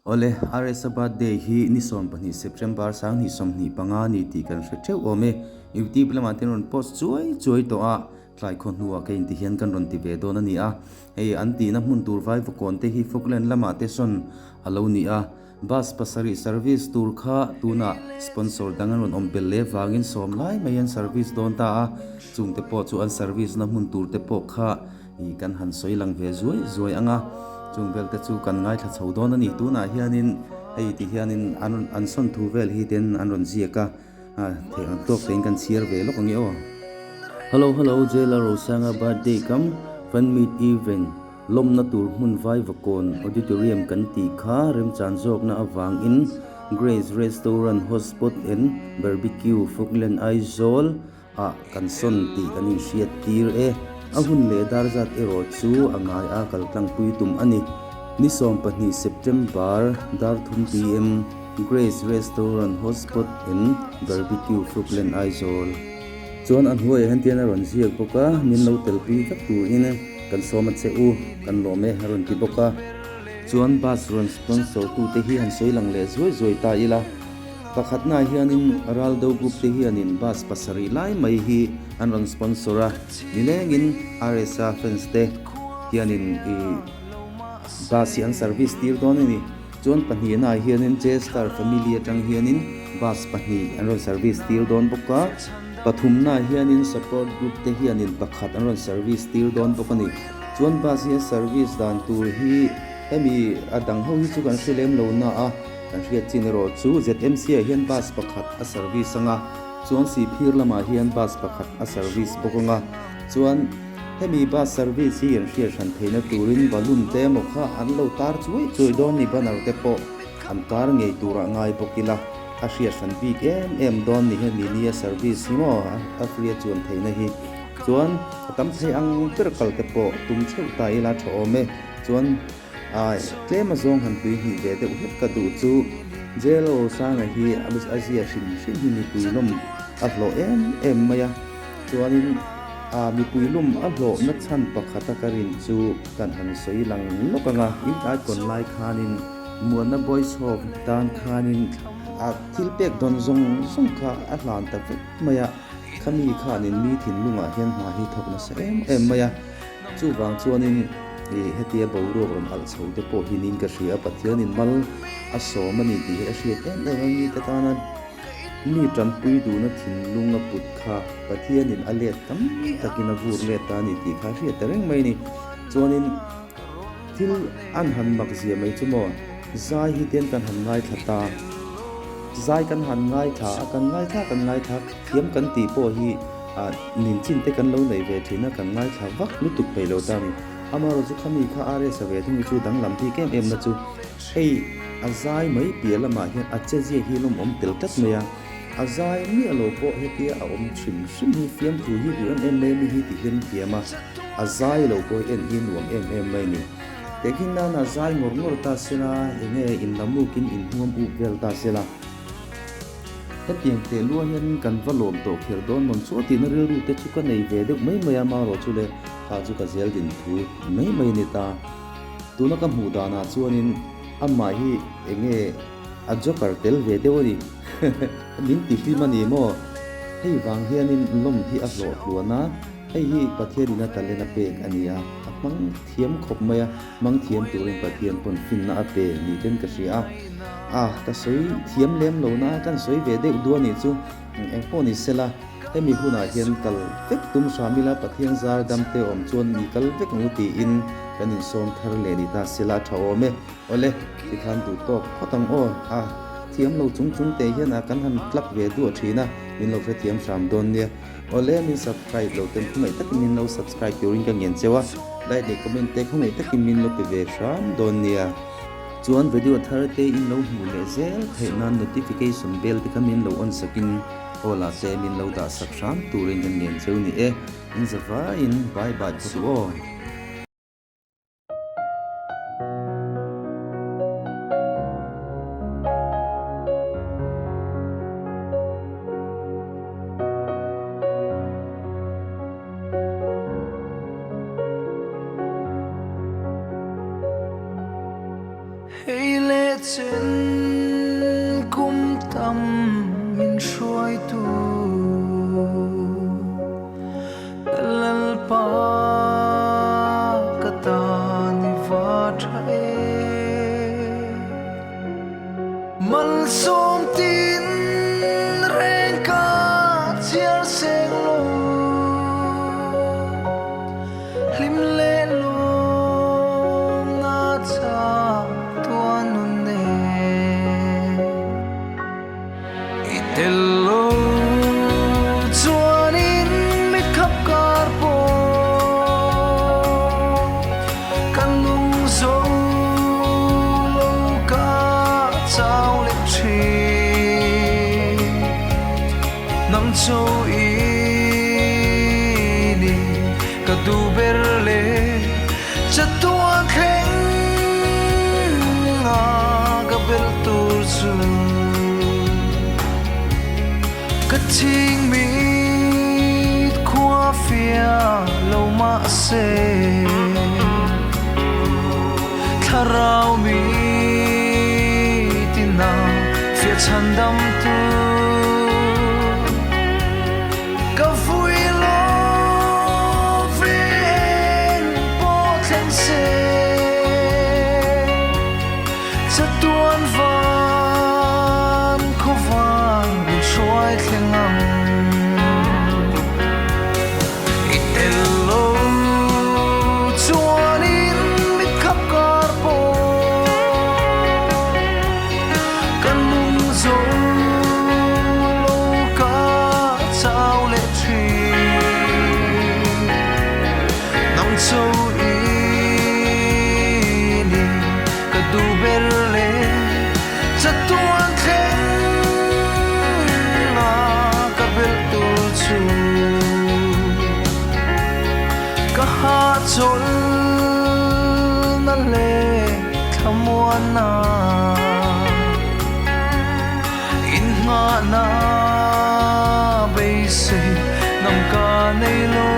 Awle, RSa birthday hi ni 12 September 2025 a ni tih kan hre theuh awm e. Youtube lamah te an rawn post chuai chuai tawh a, tlai khaw hnuah ka inti hian kan rawn ti ve dawn a ni a. Hei an tihna hmun tur Vaivakawn te hi Falkland lamah te sawn a lo ni a. Bus pasarih service tur kha tunah sponsor dang an rawn awm belh leh vangin sawm lai mai an service dawn ta a, chungte pawh chu an service na hmun tur te pawh kha ih kan han sawi lang ve zuai zuai ang a, chung vel te chu kan ngaithla chho dawn a ni. Tunah hianin hei ti hianin an rawn an sawn thu vel hi ten an rawn ziak a, theih ang tawk tein kan chhiar ve lawk ang e aw. Hello hello Jailer Rosanga birthday kam fan meet event. Lawmna tur hmun Vaivakawn Auditorium kan tih kha remchan zawkna avangin Grace Restaurant Hotspot and Barbecue Falkland Aizawl ah kan sawn tih kan inhriat tir e. A hun leh dar zat erawh chu a ngai a kal tlangpui tum a ni. Ni 12 September dar 3 pm Grace Restaurant Hotspot and Barbecue Falkland Aizawl. Chuan a hnuaiah hian tian a rawn ziak bawk a, min lo telpui vek turin. Kan sawm a che u, kan lawm e a rawn ti bawk a. Chuan bus rawn sponsor tute hi han sawi lang leh zuai zuai ta ila. Pakhatnaah hianin Raldo Group te hianin bus pasarih lai mai hi an rawn sponsor a, nilengin RSA fans te hianin ih bus hi an service tir dawn a ni. Chuan pahnihnaah hianin J-Star family atang hianin bus pahnih an rawn service tir dawn bawk a. Pathumnaah hianin support group te hianin pakhat an rawn service tir dawn bawk a ni. Chuan bus hi a service dan tur hi hemi a dang ho hi chu kan hre lem lo na a, kan hriat chin erawh chu ZMC ah hian bus pakhat a service anga, chuan Sihphir lamah hian bus pakhat a service bawk anga, chuan hemi bus service hi an hriat hran theihna turin balloon te emaw kha an lo tar chuai chuai dawn ni banner te pawh an tar ngei turah ngai bawk ila. A hriat hran bik em em dawn ni hemi nia service hi maw a free a chuan theihna hi chuan a tam thei ang ber kal te pawh tum theuh ta ila tha awm e chuan ai tlem a zawng han tui hnih ve deuh hlek ka duh chu Jelo Sanga hi a zia hrim hrim hi mipui lawm a hlawh em em mai a chuanin a mipui lawm a hlawh na chhan pakhat a ka rin chu kan han sawi lang lawk ang a in icon lai khanin Muanna Boys Home tan khanin a thil pek dawn zawng zawng kha a hlan ta vek mai a, khami khanin mi thinlungah hian hna hi thawk nasa em em mai a, chuvang chuanin ih hetia boruak rawn alh chho te pawh hi niin ka hria a, Pathianin mal a sawm a ni tih hi a hriat em em a, mite tana mi tanpui duhna thinlung a put kha Pathianin a let tam takin a vur let ta a ni tih kha a hriat ta reng mai a ni, chuanin. Thil an han mak zia mai chu maw? Zai hi ten kan han ngaithla ta. Zai kan han ngaithla a, kan ngaithla kan ngaithla thiam kan tih pawh hi ah nin chin te kan lo nei ve thin a, kan ngaithla vak lutuk peih lo ta a ni. Amaherawhchu khami kha RS a ve thung hi chu danglam bik em em na chu hei a zai mai piah lamah hian a che zia hi lawmawm tel tlat mai a, a zai miah lo pawh hetia a awm hrim hrim hi fiamthu hi duh em em mai a mi hi ti hlim thiam a. A zai lo pawh hi en hi nuam em em mai ni. Tehkhin nana zai ngawr ngawr ta sela, enge in la mukin in hmuam up vel ta sela. Hetiang teh lua hian kan va lawm tawh kher dawn mawn chu tihna rilru te chu ka nei ve deuh mai mai a, marawh chu le kha chu ka zel din thu mai mai a ni ta. Tuna ka hmuh danah chuanin amah hi enge a joker tel ve deuh a ni. Min ti hlim a ni maw? Hei vang hianin lawm hi a hlawh tluan a. Hei hi Pathianin a talent a pek a ni a, a hmang thiam khawp mai a, hmang thiam turin Pathian pawn finna a pe ni ten ka hria a. A, ka sawi thiam lem lo na, kan sawi ve deuh duh a nih chu. Engpawh ni sela, hemi hunah hian kal vek tum hram ila Pathian zar dam te awm chuan mi kal vek ang u tiin kan insawm thar leh ni ta sela a tha awm e. Awle, tikhan duh tawk phawt ang aw. A, thiam lo chung chung te hian a kan han tlak ve duah thin a, min lo hrethiam hram dawn nia. Awle min subscribe lo ten khawngaih takin min lo subscribe turin ka ngen cheu a, like leh comment te khawngaih takin min lo pe ve hram dawn nia. Chuan video thar te in lo hmuh leh zel theih nan notification bell te kha min lo on sakin aw lah te min lo dah sak hram turin ka ngen cheu ni e. In zavaiin bye bye phawt u aw. Hei le. chen kum tam min hruaitu Ka Lalpa ka tan i va tha em. Malsawm tin reng ka chhiar seng lo. Hlim leh lawmna chak tuan nun nen. I tel lo chuanin mit khap kar pawh ka nung zo lo ka chau leh thin. Nang chu i ni ka duh ber leh chatuan thleng a ka bel tur chu ka ching mit khua fiah lo mahse thlarau mi tina fiah chhandam tu Ka vui lo ve eng pawh thleng se, chatuan van khawvar min hruai thleng ang. I tel lo chuanin mit khap kar pawh ka nung zo lo ka chau leh thin. Nang cho i ni ka duh ber leh chatuan thleng a ka belh tur chu ka hahchawl na leh thlamuanna Innghahna beisei ngam ka nei lo.